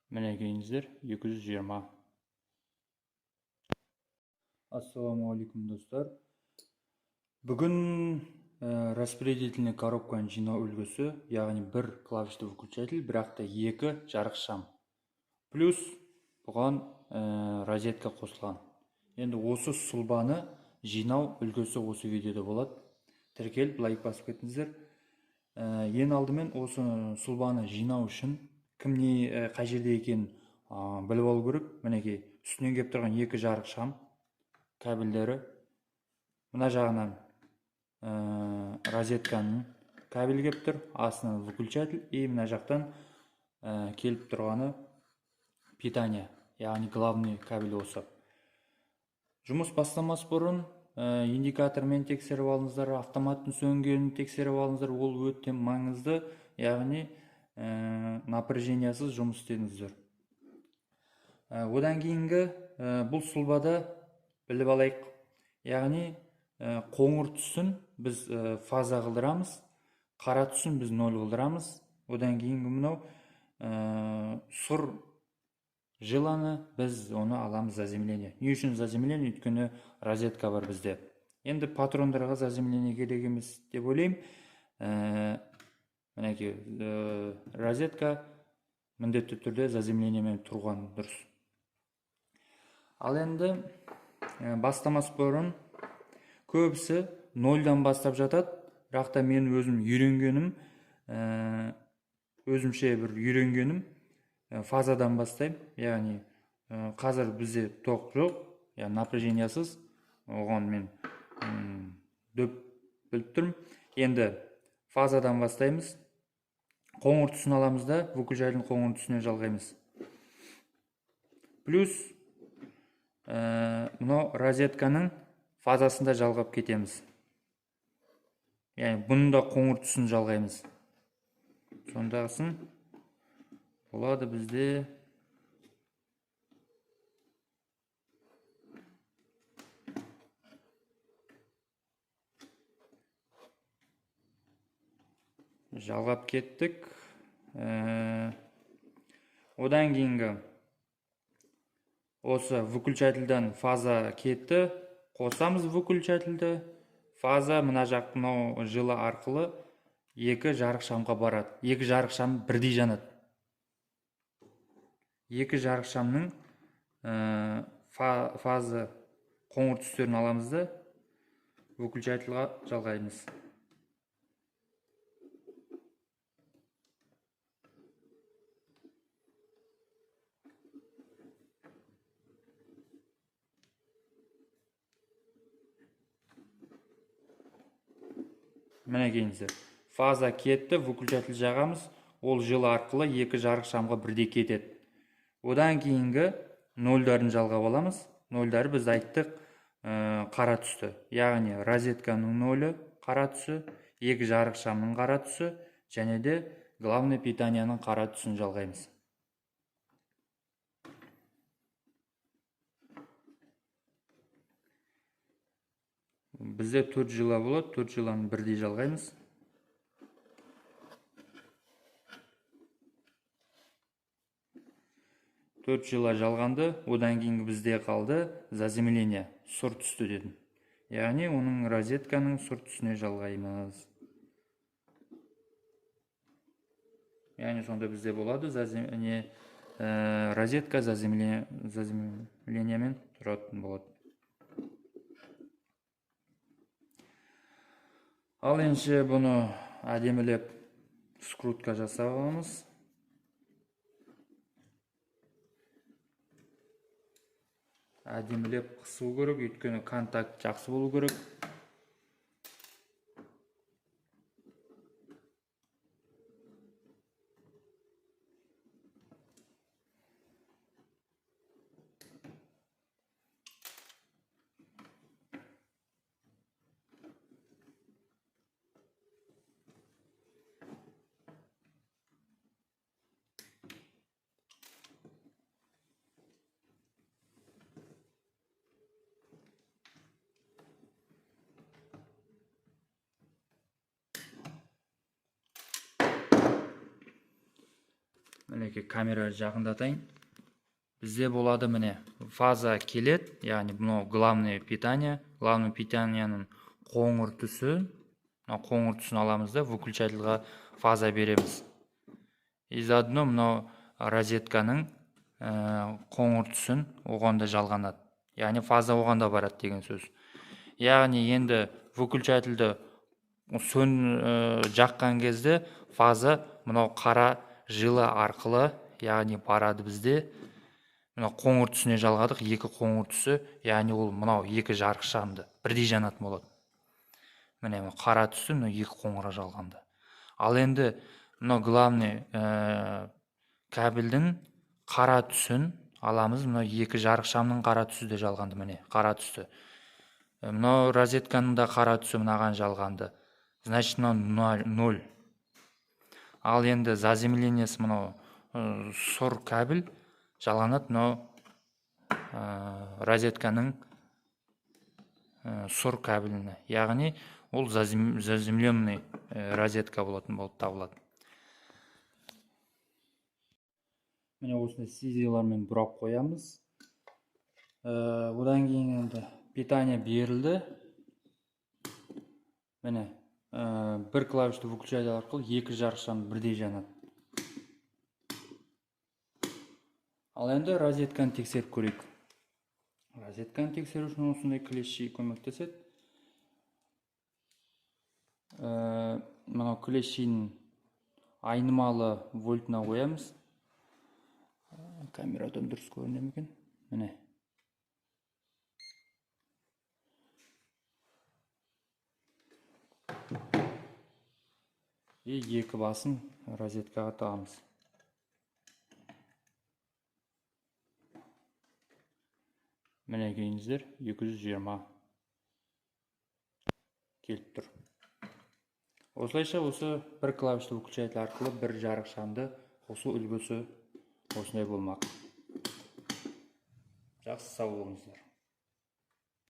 Мінекейіңіздер, 220. Ассалаумағалейкум, достар. Бүгін распределительный коробканы жинау үлгісі, яғни бір клавишті выключатель, бірақ та екі жарық шам. Плюс бұған розетка қосылған. Енді осы сұлбаны жинау үлгісі осы видеода болады. Тіркеліп, лайк басып кетіңіздер. Ең алдымен осы сұлбаны жинау үшін кім не қай жерде екенін біліп алу керек. Мінекей, үстінен келіп тұрған екі жарық шам кабельдері. Мына жағынан розетканың кабелі келіп тұр, астынан выключатель, и мына жақтан келіп тұрғаны питание, яғни главный кабель осы. Жұмыс бастамас бұрын индикатормен тексеріп алыңыздар, автоматтың сөнгенін тексеріп алыңыздар, ол өте маңызды, яғни напряжениясыз жұмыс істеңіздер. Одан кейінгі бұл сұлбада біліп алайық, яғни қоңыр түсін біз фаза қылдырамыз, қара түсін біз ноль қылдырамыз. Одан кейінгі мынау сұр жиланы біз оны аламыз заземление. Не үшін заземление? Өйткені розетка бар бізде. Енді патрондарға заземление керек емес деп ойлаймын. Мінекей, розетка міндетті түрде заземлениемен тұрған дұрыс. Ал енді бастамас бұрын көбісі нольдан бастап жатады, бірақ та мен өзім үйренгенім, өзімше бір үйренгенім, фазадан бастаймын. Яғни қазір бізде ток жоқ, яғни напряжениясыз, оған мен дөп біліп тұрмын. Енді фазадан бастаймыз. Қоңыр түсін аламыз да, выключательдің қоңыр түсіне жалғаймыз. Плюс мынау розетканың фазасында жалғап кетеміз. Яғни бұның да қоңыр түсін жалғаймыз. Сондағысын болады бізде жалғап кеттік. Одан кейінгі осы выключательден фаза кетті. Қосамыз выключательді. Фаза мына жақ мынау жила арқылы екі жарық шамға барады. Екі жарық шам бірдей жанады. Екі жарық шамның фаза қоңыр түстерін аламыз да выключательға жалғаймыз. Мінекейіңіздер, фаза кетті, выключатель жағамыз, ол жила арқылы екі жарық шамға бірдей кетеді. Одан кейінгі нольдарын жалғап аламыз. Нольдары біз айттық, қара түсті, яғни розетканың нолі қара түсі, екі жарық шамның қара түсі және де главный питанияның қара түсін жалғаймыз. Бізде 4 жила болады, 4 жиланы бірдей жалғаймыз. 4 жила жалғанды, одан кейінгі бізде қалды заземление, сұр түсті дедім. Яғни оның розетканың сұр түсіне жалғаймыз. Яғни сонда бізде болады розетка заземлениемен тұратын болады. Ал ендеше бұны әдемілеп скрутка жасап аламыз. Әдемілеп қысу керек, өйткені контакт жақсы болу керек. Мінекей, камера жақындатайын. Бізде болады, міне, фаза келеді, яғни мынау главное питание, главное питанияның қоңыр түсі, мынау қоңыр түсін аламыз да, выключательға фаза береміз. И заодно мынау розетканың қоңыр түсін оған да жалғанады. Яғни фаза оған да барады деген сөз. Яғни енді выключательді жаққан кезде фаза мынау қара жила арқылы, яғни барады бізде. Мынау қоңыр түсіне жалғадық, екі қоңыр түсі, яғни ол мынау екі жарық шамды бірдей жанатын болады. Міне, мынау қара түсі, мынау екі қоңырға жалғанды. Ал енді мынау главный кабельдің қара түсін аламыз, мынау екі жарық шамның қара түсі де жалғанды, міне, қара түсі. Мынау розетканың да қара түсі мынаған жалғанды. Значит, мынау 0. Ал енді заземлениесі мынау сұр кабель жалғанады мынау розетканың сұр кабеліне. Яғни ол заземленный розетка болатын болып табылады. Міне, осындай сизелармен бұрап қоямыз. Одан кейін енді питание берілді. Міне, бір клавишті выключатель арқылы екі жарық шам бірдей жанады. Ал енді розетканы тексеріп көрейік. Розетканы тексеру үшін осындай клещи көмектеседі. Мынау клещінің айнымалы вольтына қоямыз. Камерадан дұрыс көріне ме екен? Міне. И екі басын розеткаға тағамыз. Міне, келіңіздер, 220 келіп тұр. Осылайша осы бір клавишті выключатель арқылы бір жарық шамды қосу үлгісі осындай болмақ. Жақсы, сау болыңыздар.